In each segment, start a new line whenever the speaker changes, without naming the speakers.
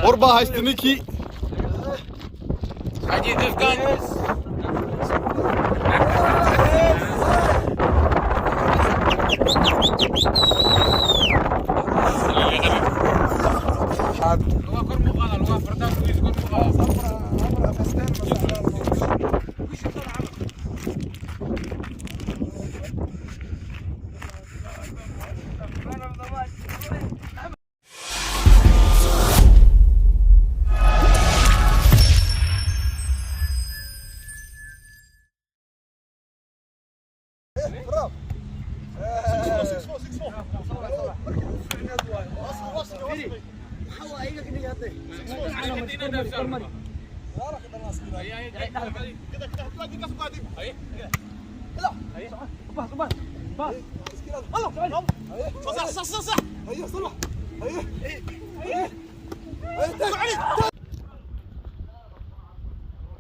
War baa haysta ninkii.
Haji Dufkan.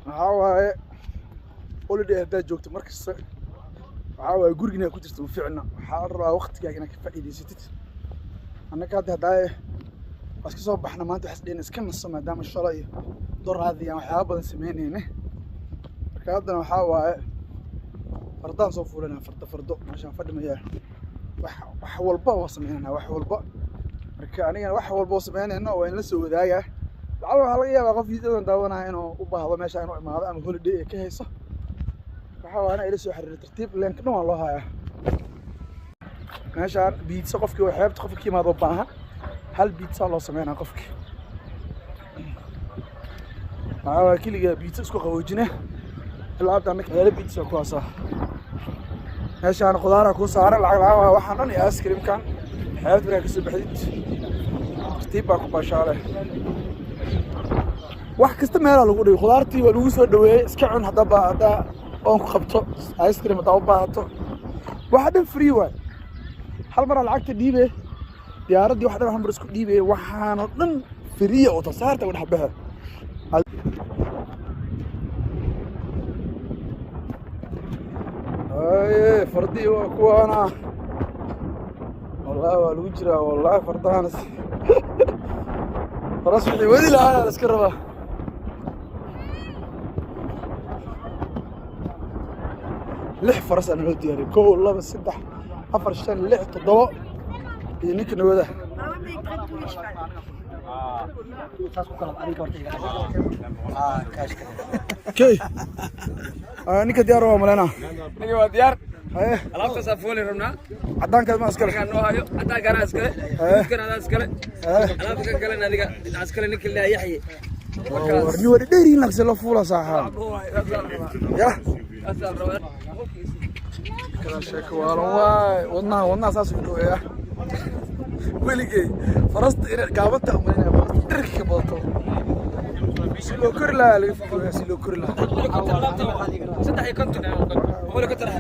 Waxaa waaye, holiday haddaad joogto markasta, waxaa waaye guriga inaad ku jirto ma fiicna. Waxaa la rabaa waqtigaaga inaad ka faa'iidaysatid. Annaga hadda haddaaye waa iska soo baxna maanta, waxaas dhehna iska naso, maadaama shalay iyo doraadii aan waxyaaba badan sameynayne. Marka haddana waxaa waaye fardaan soo fuulanaa, fardo fardo meeshaan fadhi mayaa. Wax walba waa sameynanaa, wax walba. Marka anigana wax walba oo sameynayno waa in la soo wadaagaa. Lacala waxaa laga yaabaa qof fiidiyodan daawanaya inuu u baahdo meesha inuu imaado ama holiday ay ka hayso. Waxaa waa in ay la soo xiriiro. Tartiib leenka dhan waa loo hayaa meeshaan. Pizza qofkii oo xeebta qofka ka yimaado baahan, hal pizza loo sameynaa qofkii. Waxaa waa keliga pizza isku qaboojine. Ilaa hadda annaka meelo pizza ku haasaa. Meeshaan khudaaraa kuu saaran, lacag lacag waa waxaan dhan iyo ice creamkan. Xeebta markaa kasoo baxdid, tartiib baa ku baashaale. Wax kasta meelaa lagu dhigay, khudaartii waa lagu soo dhaweeyey. Iska cun haddaba haddaa oon ku qabto, ice cream haddaa u baahato. Waxa dhan free waay. Hal maraa lacagta dhiibe, diyaaraddii wax dhan hal mar isku dhiibe. Waxaanoo dhan free oo tasaarta u dhex baxe. Aye, fardihii waa kuwaana. Wallahi waa lagu jiraa, wallahi fardahan faras wixii wadi lahaa la iska rabaa. Lix faras aan loo diyaariyey: kow, laba, saddex, afar, shan, lix, toddoba iyo ninka nawada.
Saas ku kala adinka horta iga kaashka.
Okay. Ninka diyaar waa malena.
Ninka waa diyaar.
Haye.
Alaabtaasaa fooli rabnaa.
Cadaankaad ma iskale?
Ninkaan noo hayo caddaankaana iskale. Midkan adaa iskale. Alaabta kan kalena adiga iskale, ninka laa Yaxye.
War ni wada dheeriin lagse loo fuula saaxaa ya. Kala sheeko waalan waay. Wadnaha wadnaha saas u dhaweeya. Weligay farasta inay gaabanta umalinaya, farasta dhirka ka badato. Si loo kori lahaa laga fikiraya, si loo kori lahaa.
53, 150.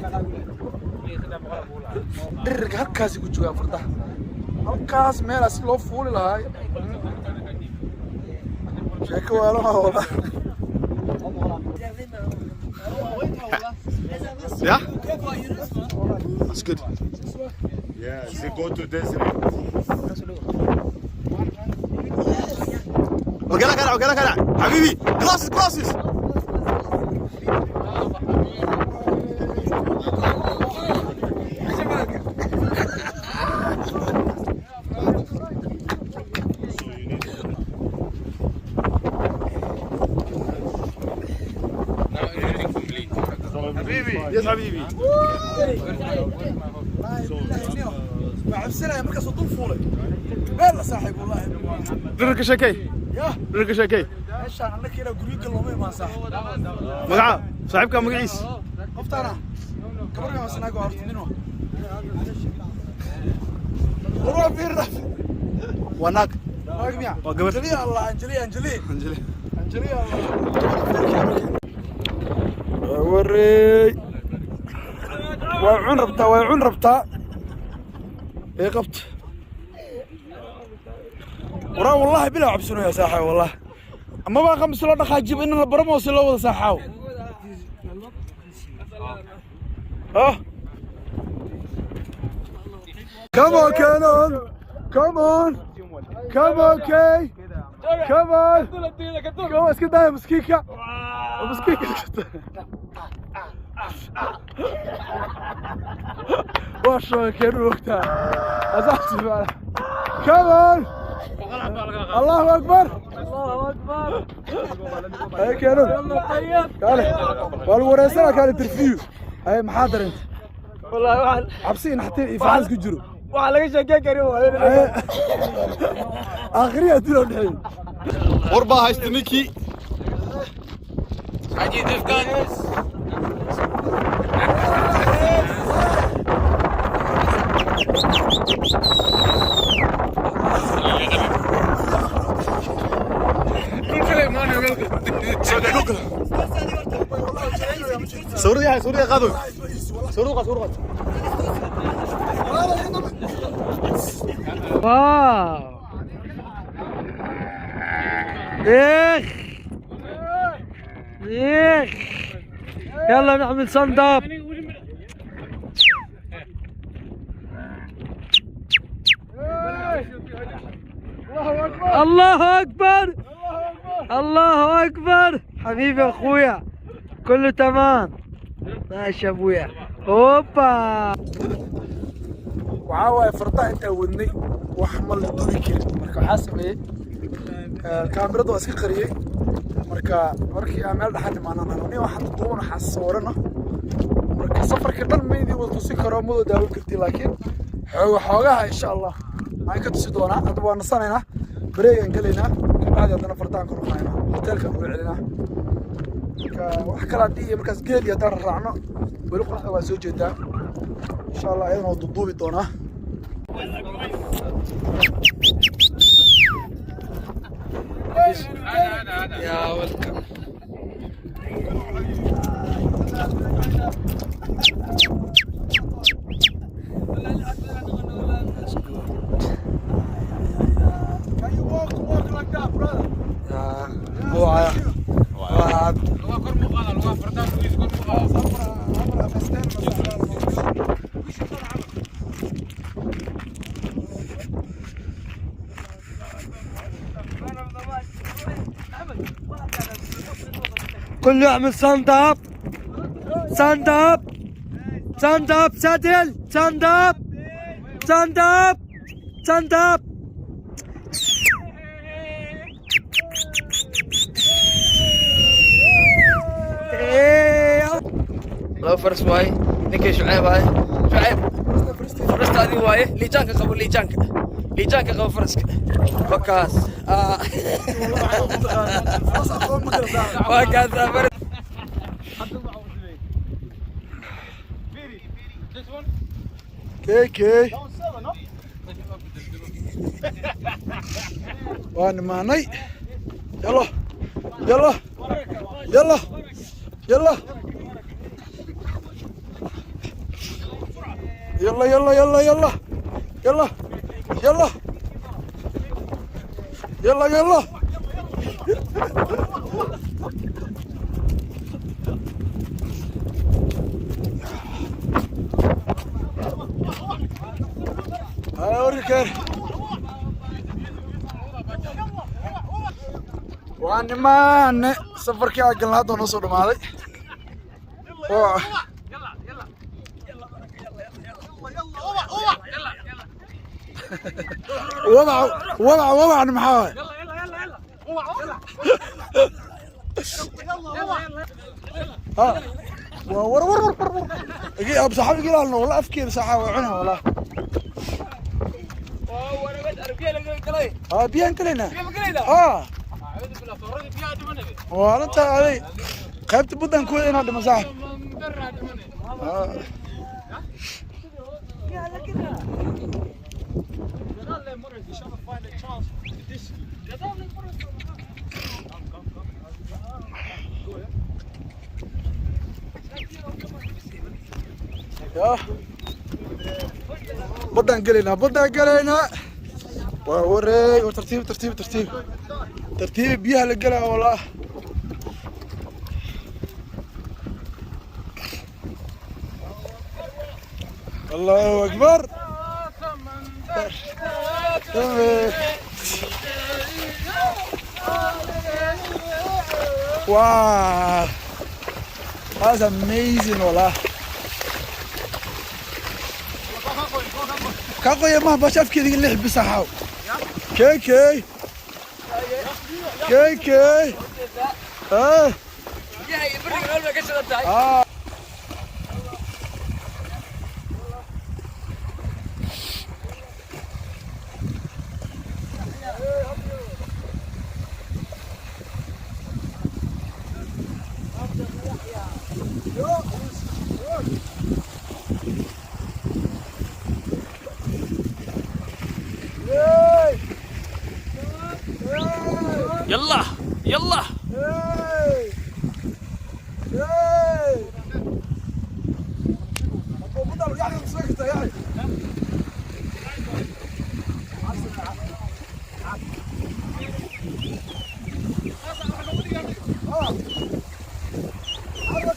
Dhirirka halkaasi ku joogaan fardaha, halkaas meelaa si loo fuuli lahaa. Sheeko waalan waa wallah.
Yeah? That's good.
Yeah, they go to desert.
وقلا قلع وقلا قلع حبيبي، glasses, glasses. Yes, حبيبي.
Waa cabsanaya markaasuu dul fuulay meel la saaxiib, wallahi.
Dhirka sheekay.
Yah.
Dhirka sheekay.
Meeshaan annaka inaa guryo gal looma imaan, saaxiib.
Magaca saaxiibka, magaciis?
Qoftaana gabar waa sanaago horta nin waa war fiir.
Waa naag.
Naag miya?
Waa gabar.
Anjali Allah, Anjali, Anjali.
Anjali.
Anjali Allah. Warey, way cun rabtaa, way cun rabtaa. Ee qabta waraa, wallahi bilaa cabsanaya saaxay, wallahi amaba qamsi loo dhaqaajibo in la baro si loo wada saaxaaw ah. Come on, Canon. Come on. Come on, Kay. Come on, come on, iska daaya miskiinka, miskiinka iska daaya. Waa sheekeen ogtaa asaxti. Come on, Allahu akbar, ay keenun kaale, waa lagu wareysanaa, kaale interview. Ay, maxaa dareentay?
Wallahi waxaan
Cabsi in xatiin iyo farxad isku jiro.
Waxaa laga sheekeyn karin waa.
Aakhiriya adduun oo dhexeeyay.
War baa haysta ninkii. Sawirada yahay, sawirada qaado, sawirada qaad, sawirada qaad.
Wow. اخ اخ، يلا نعمل stand up. الله اكبر، الله اكبر، حبيبي اخويا، كله تمام، ماشي يا ابويا، هوبا.
Waxaa waaye fardaha intaa wadnay wax ma la dubi karin. Marka waxaa sameeyey, kaamirada waa iska qariyey. Marka markii aan meel dhexan imaanaan nin waxaan duuban, waxaan sawirana. Marka safarka dhan ma idin wada tusi karo, ma wada daawan karti, laakiin xooga xoogaha insha Allah aan ka tusi doonaa. Hadda waa nasanaynaa, break-gaan gelaynaa, kabacdi haddana fardahan ku noqonaynaa, hoteelkaan uga celinaa. Marka wax kale haddii iyo markaas geel iyo haddaan raacno, weli qoraxda waa soo jeedaa. Insha Allah ayadana waa duuduubi doonaa.
يا welcome.
Can you walk like that, brother?
هو هو. كله يعمل stand up، stand up، stand up، saddle، stand up، stand up، stand up. إيه.
Laba faras waaye, ninkay Shucayb waaye. Shucayb, farasta adiga waaye. Liijaanka qabo, liijaanka, liijaanka qabo faraska. Wakaas. Ah. Waa kaas faras.
KK. Waa nimaanay. Yalla. Yalla. Yalla. Yalla. Yalla yalla yalla yalla. Yalla. Yalla. Yalla yalla. Warka. Waa nimaane, safarkii aan galnay hadda noo soo dhamaaday. Wadac wadac wadacna maxaa waay? Ha waa war war war war war. Igi ab saxaabiga ilaalno wala afkeeda saxaa waa cunaa walaa. Ha, biyaan galaynaa. Ha, waa arinta aday qaybta baddan kuwada inaa dhimo saaxib. Ha. Ya baddaan gelaynaa, baddaan gelaynaa. Waa wareeg war, tartiib tartiib tartiib tartiib, biyaha la gelaa walaa. Allahu akbar. Wow, that's amazing, wallah. Ka qoya ma bash afkeeda lix bisaxaw. KK KK. Ah.
Biyaha iyo beriga meel bay ka shidan tahay.
Ah.
Yalla yalla.
Hey! Hey! يعني مسكته يعني. آه. هذا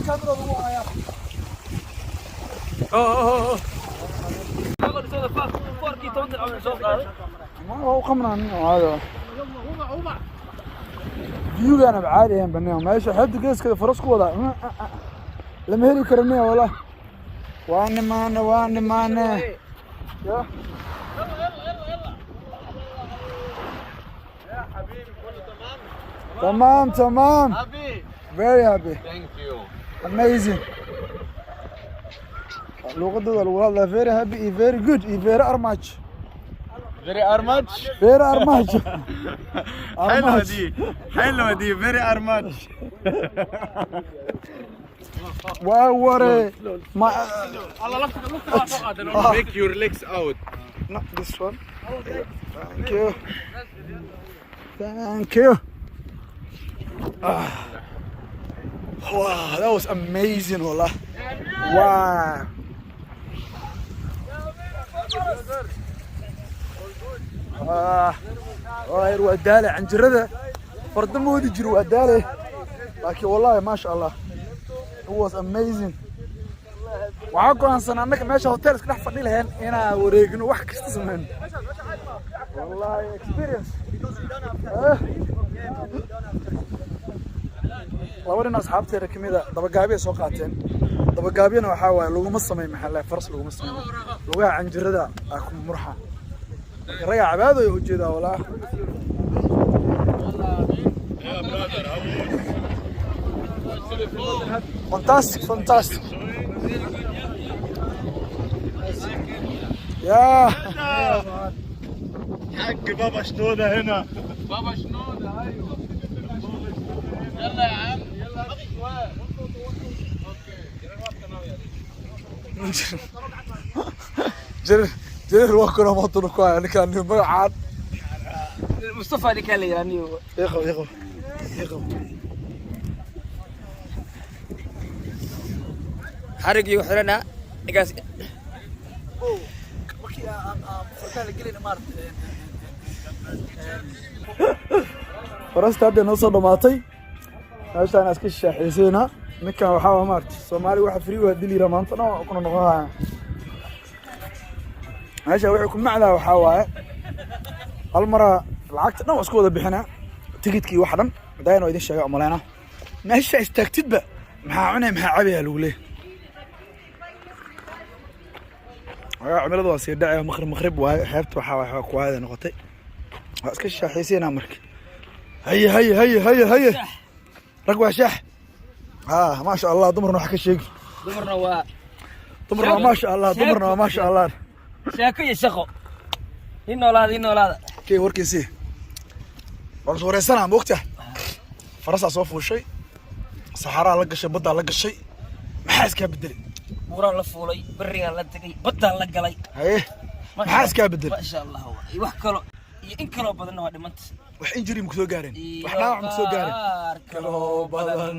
كاميرا lagu hayaa.
Foorkii 10 dirham soo qaaday.
Ma waa u qamnaan caadi. Viewgana caadi ahayn banaan. Meesha xeebta geeskeeda faras ku wada. Lama heli karo miya wallah. Waa nimaane, waa nimaane. Ya. تمام تمام.
Happy?
Very happy.
Thank you.
Amazing. Luqadooda lagu hadlaa very happy iyo very good iyo very armach.
Very armach.
Very armach.
حلوة دي، حلوة دي، very armach.
Waa ware ma.
Make your legs out.
Not this one. Thank you. Thank you. Ah. Wow, that was amazing, wallah. Wow. Ah, waa daale canjirada farda ma wadi jiro, waa daale, laakiin wallahi maasha Allah, it was amazing. Waxaa go'aansan annaga meesha hotel iska dhex fadhi laheen inaan wareegno, wax kasta sameyno. Wallahi experience. Eh. Laba nin asxaabteeda kamid a dabagaabiyay soo qaateen. Dabagaabyana waxaa waaye laguma sameyn, maxaa lahay, faras laguma sameyn, lugaha canjirada aa ku murxa. Marka ragaa cabaadaya ujeedaa walaa.
Yeah, brother, how
Fantastic, fantastic. Yeah.
حق بابا شنودة هنا.
بابا شنودة، ايوه، يلا يا عم، يلا هات شوية.
Jarir jarir waa kuna mootona ku haya ninkaan magacaan.
Mustafa ninkaan la yiraahdo.
Iqow, iqow, iqow.
Xarigii u xiranaa ninkaas.
Markii aan farkaan la gelayna maaragtay, farasta hadda noo soo dhamaatay. Meeshaan iska shaaxaysaynaa. Ninkan waxaa waa maaragtay Soomaali waxa free waa dili maanta dhan waa kuna noqon haya. Meesha waxay ku macdaa waxaa waaye hal mara lacagta dhan waa isku wada bixinaa, tikidkii wax dhan hadaayan waa idin sheega umaleynaa. Meesha istaagtidba maxaa cunay, maxaa cabayaa lagu leeyahay. Waxaa cimiladu waa sii dhacaya, maqrib maqrib waaye. Xeebta waxaa waaye kuwaayada noqotay. Waa iska shaaxaysaynaa marka. Haye haye haye haye haye, rag waa shaax. Ah, maasha Allah. Dumarna wax ka sheegi.
Dumarna waa
Dumarna waa maasha Allah, dumarna waa maasha Allah.
Sheeko iyo shaqo. In noolaada, in noolaada.
Kay warkiisii waa lasoo wareysanaa, ma ogtahay? Farasaa soo fuushay, saxaraa la gashay, baddaa la gashay, maxaa iskaa bedelay?
Buuraan la fuulay, berigaan la tegay, baddaan la galay.
Haye, maxaa iskaa bedelay?
Maasha Allah, iyo wax kalo iyo in kaloo badanna waa dhimanta.
Wax injury ma kusoo gaareen? Wax dhaawac ma kusoo gaareen?
Qaar kaloo badan.